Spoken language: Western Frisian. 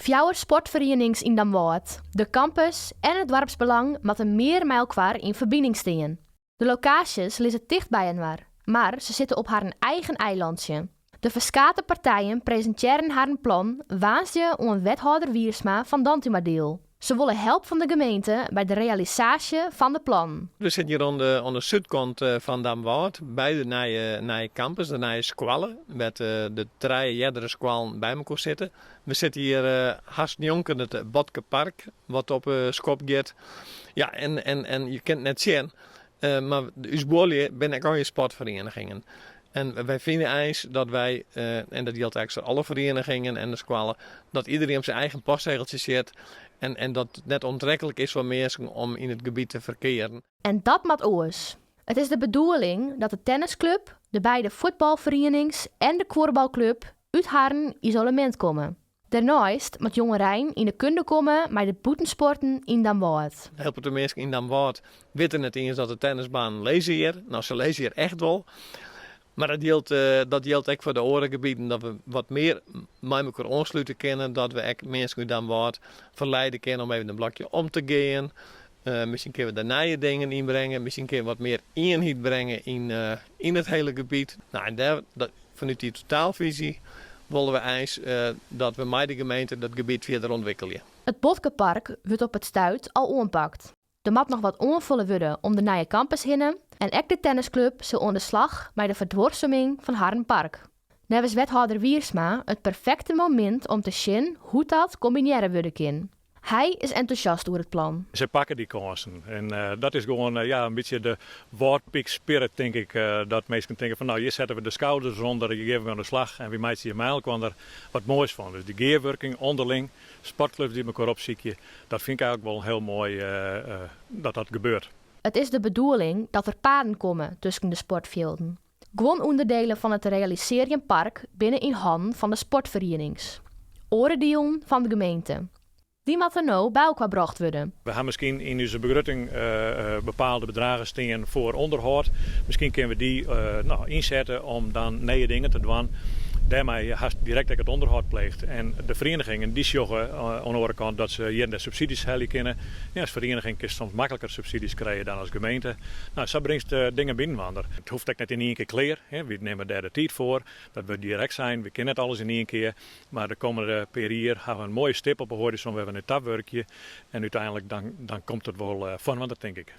Fjouwer sportferienings yn Damwâld, de campus en it doarpsbelang moatte mear mei elkoar yn ferbining stean. De lokaasjes lizze ticht byinoar, mar se sitte op harren eigen eilantsje. De ferskate partijen presintearren harren plan woansdei oan wethâlder Wiersma fan Dantumadiel. Se wolle help fan de gemeente by de realisaasje fan de plannen. We sitte hjir oan de, oan de súdkant fan Damwâld by de nije, nije campus, de nije skoalle, wêr't de trije eardere skoallen by mekoar sitte. We sitte hjir hast njonken it Botkepark, wat op 'e skop giet. Ja, en, en, en je kinne it net sjen, mar ús buorlju binne ek allegear sportferienigingen. En wy fine eins dat wy, en dat jildt ek foar alle ferienigingen en de skoalle, dat iderien op syn eigen postsegeltsje sit en, en dat it net oantreklik is foar minsken om yn it gebiet te ferkearen. En dat moat oars. It is de bedoeling dat de tennisklup, de beide fuotbalferienings en de kuorbalklup út harren isolemint komme. Dêrneist moat jongerein yn 'e kunde komme mei de bûtensporten yn Damwâld. In hiel protte minsken yn Damwâld witte net iens dat de tennisbanen lizze hjir. No, se lizze hjir echt wol. Mar dat jildt, dat jildt ek foar de oare gebieten, dat we wat mear mei mekoar oanslute kinne, dat we ek minsken út Damwâld ferleide kinne om even in blokje om te gean. Miskien kinne we der nije dingen yn bringe, miskien kinne we wat mear ienheid bringe yn, yn it hiele gebiet. No, en dêr, dat, fanút dy totaalfisy wolle we eins dat we mei de gemeente dat gebiet fierder ûntwikkelje. It Botkepark wurdt op it stuit al oanpakt. Der moat noch wat oanfolle wurde om de nije campus hinne en ek de tennisklup sil oan de slach mei de ferduorsuming fan harren park. Neffens wethâlder Wiersma it perfekte momint om te sjen hoe't dat kombinearre wurde kin. Hy is entûsjast oer it plan. Se pakke dy kânsen en dat is gewoan ja, in bytsje de Wâldpyk spirit tink ik. Dat minsken tinke fan no hjir sette we de skouders ûnder, hjir gean we oan de slach en wy meitsje hjir mei elkoar wat moais fan. Dus dy gearwurking ûnderling, sportklups dy't mekoar opsykje, dat fyn ik eigentlik wol hiel moai dat dat gebeurt. It is de bedoeling dat der paden komme tusken de sportfjilden. Guon ûnderdelen fan it te realisearjen park binne yn hannen fan de sportferienings. Oare dielen fan de gemeente. Dy moatte no by elkoar brocht wurde. We ha miskien yn ús begrutting bepaalde bedragen stean foar ûnderhâld. Miskien kinne we dy no ynsette om dan nije dingen te dwaan. Dêrmei hast direkt ek it ûnderhâld pleegd. En de ferienigingen dy sjogge oan de oare kant dat se hjir en dêr subsydzjes helje kinne. Ja, as ferieniging kinst soms makliker subsydzjes krije dan as gemeente. No, sa bringst dingen byinoar. It hoecht ek net yn ien kear klear. Wy nimme dêr de tiid foar. Dat wurdt hjir ek sein. Wy kinne net alles yn ien kear. Mar de kommende pear jier hawwe we in moaie stip op 'e hoarizon wêr't we nei ta wurkje. En úteinlik dan, dan komt it wol foarinoar, tink ik.